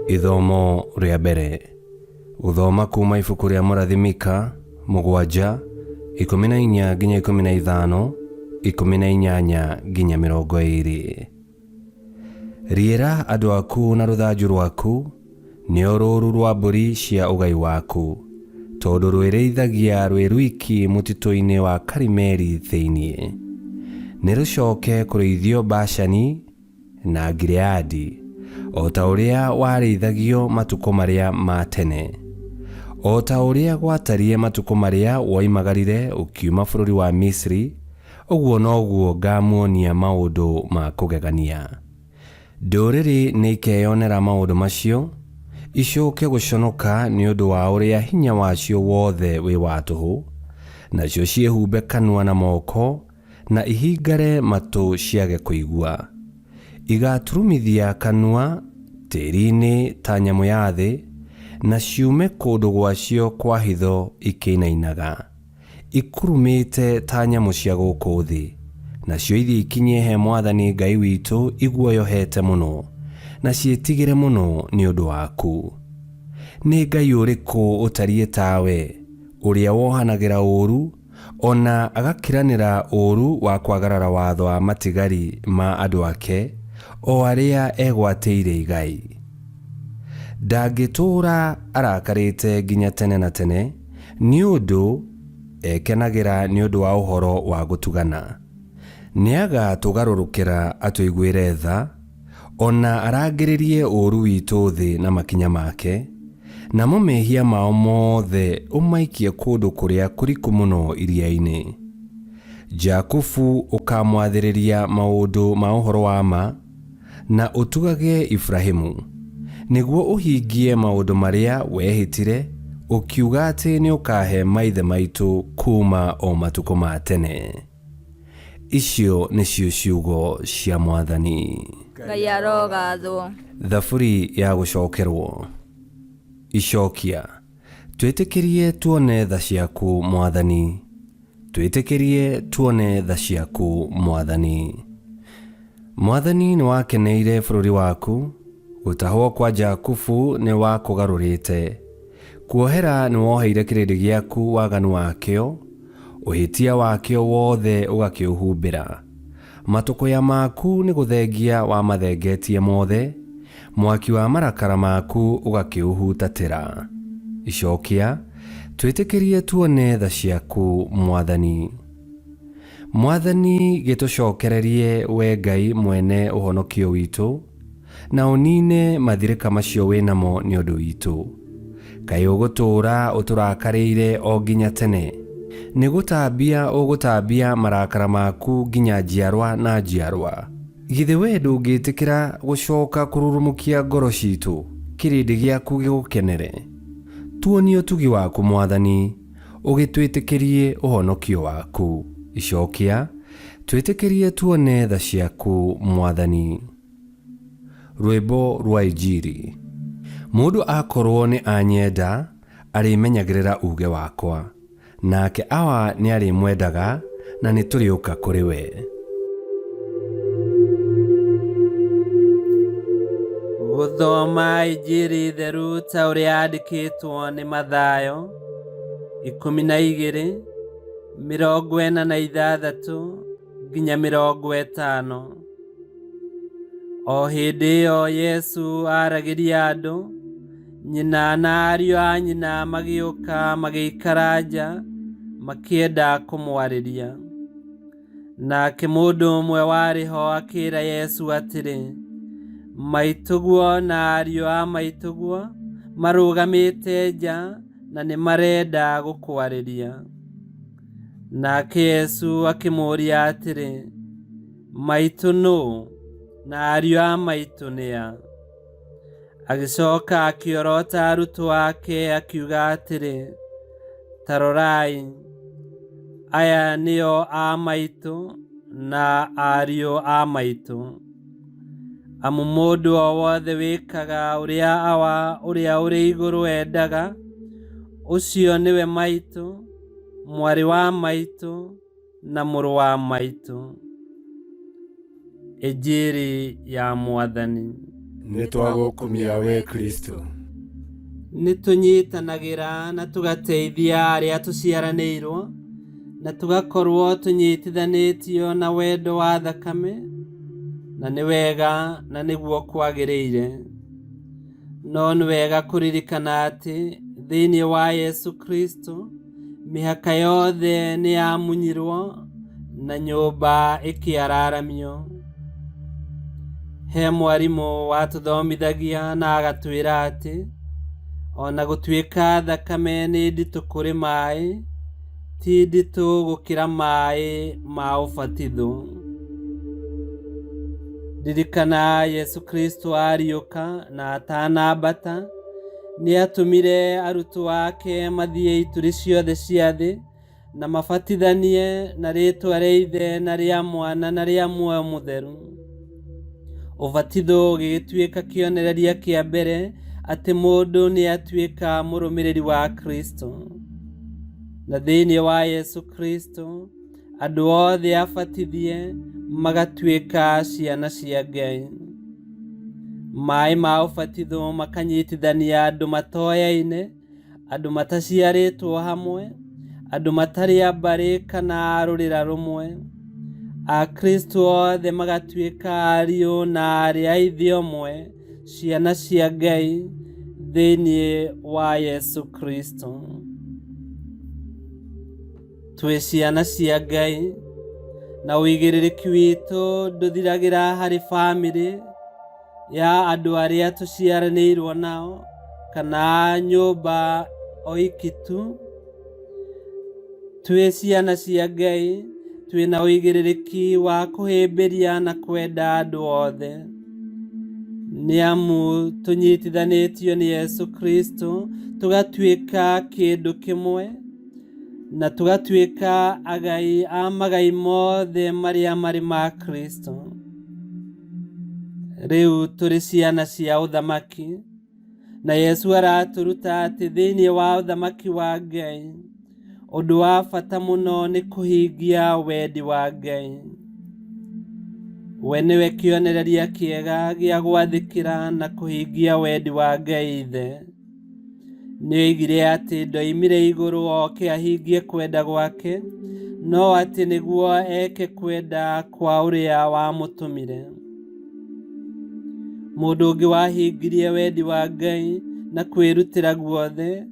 Ithomo rĩa mbere. Gũthoma kuma ibuku rĩa mũrathi Mika 7, 14 nginya 15, 18 nginya 20. Riĩra andũ aku na rũthanju rwaku, nĩo rũũru rwa mbũri cia ũgai waku, tondũ rwĩrĩithagia rwĩ rwiki mũtitũ-inĩ wa Karimeli thĩinĩ. Nĩrũcoke kũrĩithio Bashani na Gileadi, o ta ũrĩa warĩithagio matukũ marĩa ma tene. O ta ũrĩa gwatariĩ matukũ marĩa woimagarire ũkiuma bũrũri wa Misiri, ũguo noguo ngaamuonia maũndũ ma kũgegania. Ndũrĩrĩ nĩikeyonera maũndũ macio, icoke gũconoka nĩ ũndũ wa ũrĩa hinya wacio wothe wĩ wa tũhũ, nacio ciĩhumbe kanua na moko, na ihingare matũ ciage kũigua. Igaturumithia kanua tĩri-inĩ ta nyamũ ya thĩ, na ciume kũndũ gwacio kwa hitho ikĩinainaga. Ikurumĩte ta nyamũ cia gũkũ thĩ, nacio ithiĩ ikinye he Mwathani Ngai witũ iguoyohete mũno, na ciĩtigĩre mũno nĩ ũndũ waku. Nĩ Ngai ũrĩkũ ũtariĩ tawe, ũrĩa wohanagĩra ũũru, o na agakiranĩra ũũru wa kwagarara watho wa matigari ma andũ ake, o arĩa egwatĩire igai? Ndangĩtũũra arakarĩte nginya tene na tene, nĩ ũndũ ekenagĩra nĩ ũndũ wa ũhoro wa gũtugana. Nĩagatũgarũrũkĩra atũiguĩre tha, o na arangĩrĩrie ũũru witũ thĩ na makinya make, namo mehia mao mothe ũmaikie kũndũ kũrĩa kũriku mũno iria-inĩ. Jakubu ũkamwathĩrĩria maũndũ ma ũhoro wa ma, na ũtugage Iburahimu, nĩguo ũhingie maũndũ marĩa wehĩtire ũkiuga atĩ nĩũkahe maithe maitũ kuuma o matukũ ma tene. Icio nĩcio ciugo cia Mwathani. Ngai arogathwo. Thaburi ya gũcokerwo. Icokia. Twĩtĩkĩrie tuone tha ciaku Mwathani. Twĩtĩkĩrie tuone tha ciaku Mwathani. Mwathani nĩwakeneire bũrũri waku, gũtahwo kwa Jakubu nĩwakũgarũrĩte. Kuohera nĩwoheire kĩrĩndĩ gĩaku waganu wakĩo, ũhĩtia wakĩo wothe ũgakĩũhumbĩra. Matũkũya maku nĩ gũthengia wamathengetie mothe, mwaki wa marakara maku ũgakĩũhutatĩra. Icokia, twĩtĩkĩrie tuone tha ciaku, Mwathani. Mwathani gĩtũcokererie we Ngai mwene ũhonokio witũ, na ũnine mathirĩka macio wĩ namo nĩ ũndũ witũ. Kaĩ ũgũtũũra ũtũrakarĩire o nginya tene? Nĩ gũtambia ũgũtambia marakara maku nginya njiarwa na njiarwa? Githĩ wee ndũngĩtĩkĩra gũcoka kũrurumũkia ngoro ciitũ, kĩrĩndĩ gĩaku gĩgũkenere? Tuonie ũtugi waku, Mwathani, ũgĩtwĩtĩkĩrie ũhonokio waku. Icokia, twĩtĩkĩrie tuone tha ciaku, Mwathani. Rwĩmbo rwa Injiri. Mũndũ akorwo nĩ anyenda, arĩmenyagĩrĩra uuge wakwa, nake Awa nĩarĩmwendaga, na nĩtũrĩũka kũrĩ we. Gũthoma Injiri theru ta ũrĩa yandĩkĩtwo nĩ Mathayo 12, 46 nginya 50. O hĩndĩ ĩyo Yesu aaragĩria andũ, nyina na ariũ a nyina magĩũka magĩikara nja makĩenda kũmwarĩria. Nake mũndũ ũmwe warĩ ho akĩĩra Yesu atĩrĩ, Maitũguo na ariũ a maitũguo marũgamĩte nja na nĩ marenda gũkwarĩria. Nake Yesu akĩmũũria atĩrĩ, Maitũ nũũ, na ariũ a maitũ nĩ a? Agĩcoka akĩorota arutwo ake akiuga atĩrĩ, Ta rorai, aya nĩo a maitũ na ariũ a maitũ. Amu mũndũ o wothe wĩkaga ũrĩa Awa ũrĩa ũrĩ igũrũ endaga, ũcio nĩwe maitũ, mwarĩ wa maitũ, na mũrũ wa maitũ. Injiri ya Mwathani. Nĩ twagũkumia we Kristo. Nĩ tũnyitanagĩra na tũgateithia arĩa tũciaranĩirwo na tũgakorwo tũnyitithanĩtio na wendo wa thakame, na nĩ wega na nĩguo kwagĩrĩire. No nĩ wega kũririkana atĩ thĩinĩ wa Yesu Kristo mĩhaka yothe nĩ yamunyirwo na nyũmba ĩkĩararamio. He mwarimũ watũthomithagia na agatwĩra atĩ ona gũtuĩka thakame nĩ nditũ kũrĩ maĩ, ti nditũ gũkĩra maĩ ma ũbatitho. Ririkana Yesu Kristo ariũka na atanambata nĩatũmire arutwo ake mathiĩ ituri ciothe cia thĩ na mabatithanie na rĩtwa rĩa Ithe na rĩa Mwana na rĩa Muoyo Mũtheru. Ũbatitho ũgĩgĩtuĩka kĩonereria kĩa mbere atĩ mũndũ nĩatuĩka mũrũmĩrĩri wa Kristo. Na thĩinĩ wa Yesu Kristo andũ othe abatithie magatuĩka ciana cia Ngai. Maĩ ma ũbatitho makanyitithania andũ matoyaine, andũ mataciarĩtwo hamwe, andũ matarĩ a mbarĩ kana a rũrĩra rũmwe. Akristo othe magatuĩka ariũ na aarĩ a Ithe ũmwe, ciana cia Ngai thĩinĩ wa Yesu Kristo. Twĩ ciana cia Ngai na ũigĩrĩrĩki witũ ndũthiragĩra harĩ bamĩrĩ ya andũ arĩa tũciaranĩirwo nao kana nyũmba oiki tu. Twĩ ciana cia Ngai twĩna ũigĩrĩrĩki wa kũhĩmbĩria na kwenda andũ othe. Nĩ amu tũnyitithanĩtio nĩ Yesu Kristo tũgatuĩka kĩndũ kĩmwe na tũgatuĩka agai a magai mothe marĩa marĩ ma Kristo. Rĩu tũrĩ ciana cia ũthamaki na Yesu aratũruta atĩ thĩinĩ wa ũthamaki wa Ngai ũndũ wa bata mũno nĩ kũhingia wendi wa Ngai. We nĩwe kĩonereria kĩega gĩa gwathĩkĩra na kũhingia wendi wa Ngai Ithe. Nĩoigire atĩ ndoimire igũrũ oke ahingie kwenda gwake, no atĩ nĩguo eke kwenda kwa ũrĩa wamũtũmire. Mũndũ ũngĩ wahingirie wendi wa Ngai na kwĩrutĩra guothe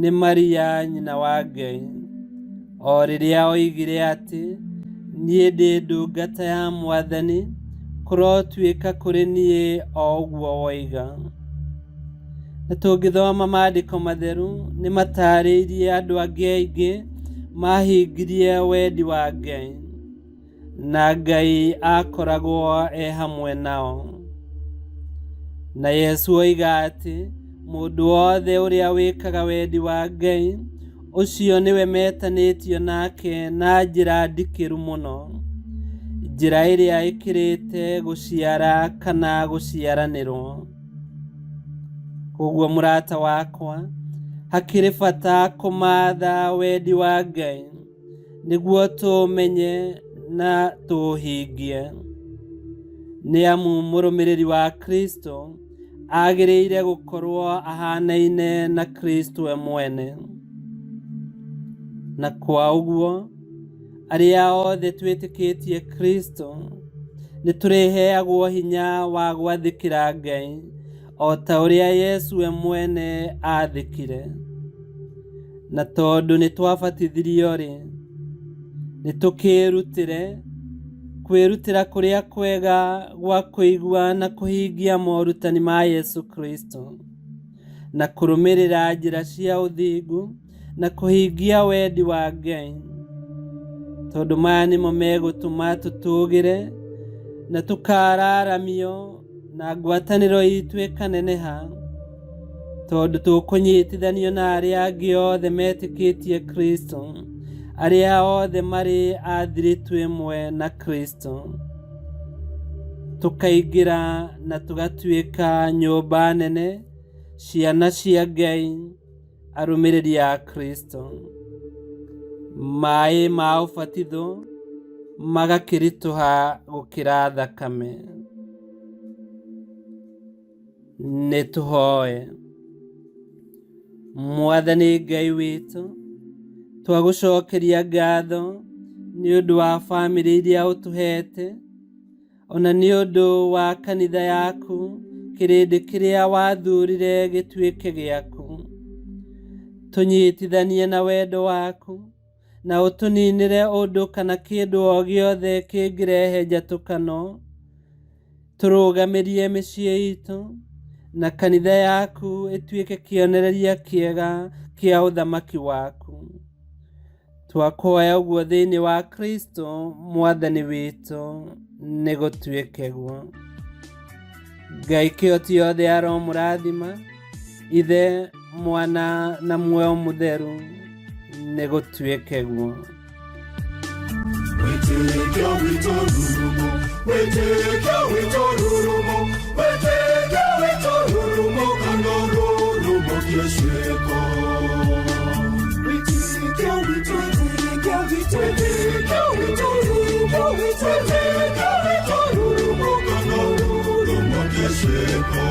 nĩ Maria nyina wa Ngai. O rĩrĩa oigire atĩ niĩ ndĩ ndungata ya Mwathani, kũrotuĩka kũrĩ niĩ o ũguo woiga. Na tũngĩthoma maandĩko matheru nĩ matarĩirie andũ angĩ aingĩ mahingirie wendi wa Ngai na Ngai akoragwo e hamwe nao. Na Yesu oiga atĩ mũndũ wothe ũrĩa wĩkaga wendi wa Ngai ũcio nĩwe metanĩtio nake na njĩra ndikĩru mũno, njĩra ĩrĩa ĩkĩrĩte gũciara kana gũciaranĩrwo. Koguo mũrata wakwa, hakĩrĩ bata kũmatha wendi wa Ngai nĩguo tũũmenye na tũũhingie. Nĩ amu mũrũmĩrĩri wa Kristo agĩrĩire gũkorwo ahanaine na Kristo we mwene. Na kwa ũguo arĩa othe twĩtĩkĩtie Kristo nĩ tũrĩheagwo hinya wa gwathĩkĩra Ngai o ta ũrĩa Yesu we mwene aathĩkire. Na tondũ nĩ twabatithirio-rĩ, nĩ tũkĩĩrutĩre kwĩrutĩra kũrĩa kwega gwa kũigua na kũhingia morutani ma Yesu Kristo, na kũrũmĩrĩra njĩra cia ũthingu na kũhingia wendi wa Ngai, tondũ maya nĩmo megũtũma tũtũgĩre na tũkararamio na ngwatanĩro itũ ĩkaneneha, tondũ tũkũnyitithanio na arĩa angĩ othe metĩkĩtie Kristo, arĩa othe marĩ a thiritũ ĩmwe na Kristo. Tũkaingĩra na tũgatuĩka nyũmba nene, ciana cia Ngai, arũmĩrĩri a Kristo. Maĩ ma ũbatitho magakĩritũha gũkĩra thakame. Nĩ tũhoe. Mwathani Ngai witũ, twagũcokeria ngatho nĩ ũndũ wa bamĩrĩ iria ũtũhete, ona nĩ ũndũ wa kanitha yaku, kĩrĩndĩ kĩrĩa wathurire gĩtuĩke gĩaku. Tũnyitithanie na wendo waku, na ũtũninĩre ũndũ kana kĩndũ o gĩothe kĩngĩrehe njatũkano. Tũrũgamĩrie mĩciĩ itũ na kanitha yaku ĩtuĩke kĩonereria kĩega kĩa ũthamaki waku. Twakũhoya ũguo thĩinĩ wa Kristo Mwathani witũ, nĩ gũtuĩke guo. Ngai kĩhoti yothe aromũrathima, Ithe, Mwana na Muoyo Mũtheru, nĩ gũtuĩke guo. Wĩtĩkio witũ rurumo, wĩtĩkio witũ rurumo, wĩtĩkio witũ rurumo kana rurumo kĩciĩko. Wĩtĩkio witũ, wĩtĩkio witũ, wĩtĩkio witũ rurumo, wĩtĩkio witũ rurumo kana rurumo kĩciĩko.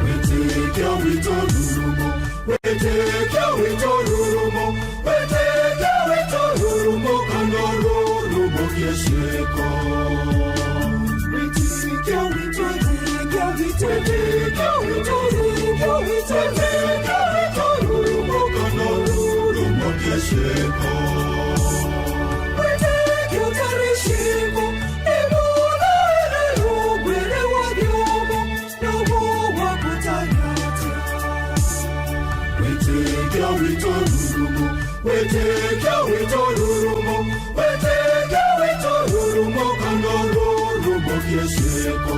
Wĩtĩkio witũ rurumo, wĩtĩkio witũ rurumo, wĩtĩkio witũ rurumo kana rurumo kĩciĩko. Wĩtĩkio witũ, wĩtĩkio witũ, wĩtĩkio witũ rurumo, wĩtĩkio witũ rurumo kana rurumo kĩciĩko. Wĩtĩkio tarĩ ciĩko, Wĩtĩkio witũ rurumo, wĩtĩkio witũ rurumo, wĩtĩkio witũ rurumo kana rurumo kĩciĩko.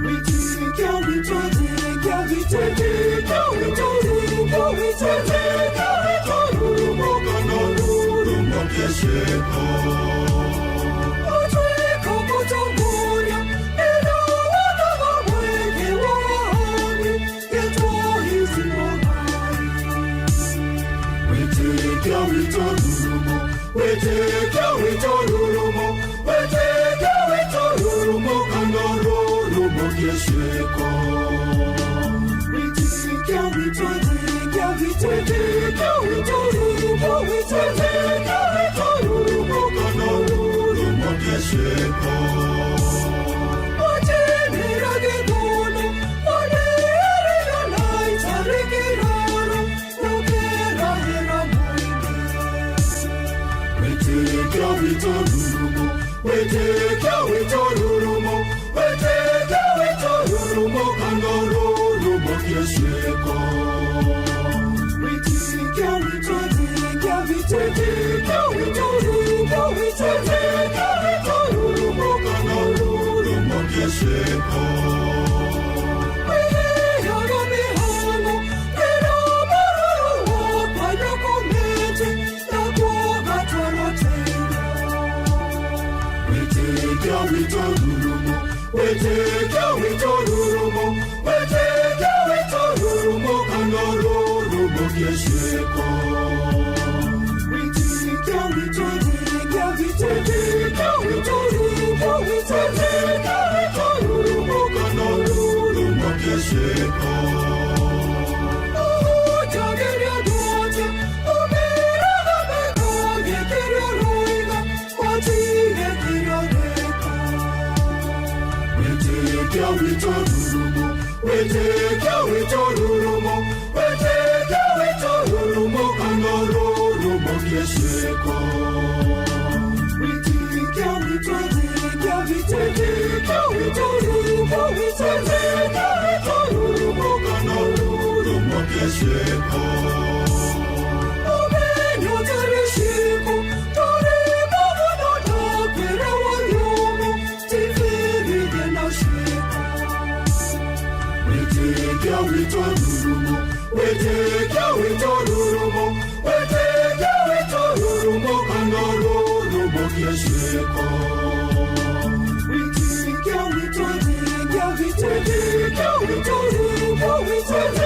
Wĩtĩkio witũ, wĩtĩkio witũ, wĩtĩkio witũ rurumo, wĩtĩkio witũ rurumo kana rurumo kĩciĩko. Ũtuĩka mũtongoria, Wĩtĩkio witũ rurumo, wĩtĩkio witũ rurumo, wĩtĩkio witũ rurumo kana rurumo kĩciĩko. Wĩtĩkio witũ, wĩtĩkio witũ, wĩtĩkio witũ rurumo, wĩtĩkio witũ rurumo kana rurumo kĩciĩko. Wĩtĩkio witũ rurumo, wĩtĩkio witũ rurumo, wĩtĩkio witũ rurumo kana rurumo kĩciĩko. Wĩtĩkio witũ, wĩtĩkio witũ, wĩtĩkio witũ rurumo, wĩtĩkio witũ rurumo kana rurumo kĩciĩko. Wĩtĩkio witũ rurumo, wĩtĩkio witũ rurumo, wĩtĩkio witũ rurumo kana rurumo kĩciĩko. Wĩtĩkio witũ, wĩtĩkio witũ, wĩtĩkio witũ rurumo, wĩtĩkio witũ rurumo kana rurumo kĩciĩko. Wĩtĩkio witũ rurumo, wĩtĩkio witũ rurumo, wĩtĩkio witũ rurumo kana rurumo kĩciĩko. Wĩtĩkio witũ, wĩtĩkio witũ, wĩtĩkio witũ rurumo, wĩtĩkio witũ rurumo kana rurumo kĩciĩko. Ũmenyo tarĩ ciĩko, tũrĩ maũndũ ndakwĩra thiomo, ti na ciĩko. Wĩtĩkio witũ rurumo, wĩtĩkio witũ rurumo, wĩtĩkio witũ rurumo kana rurumo kĩciĩko. Wĩtĩkio witũ, wĩtĩkio witũ, wĩtĩkio witũ rurumo, wĩtĩkio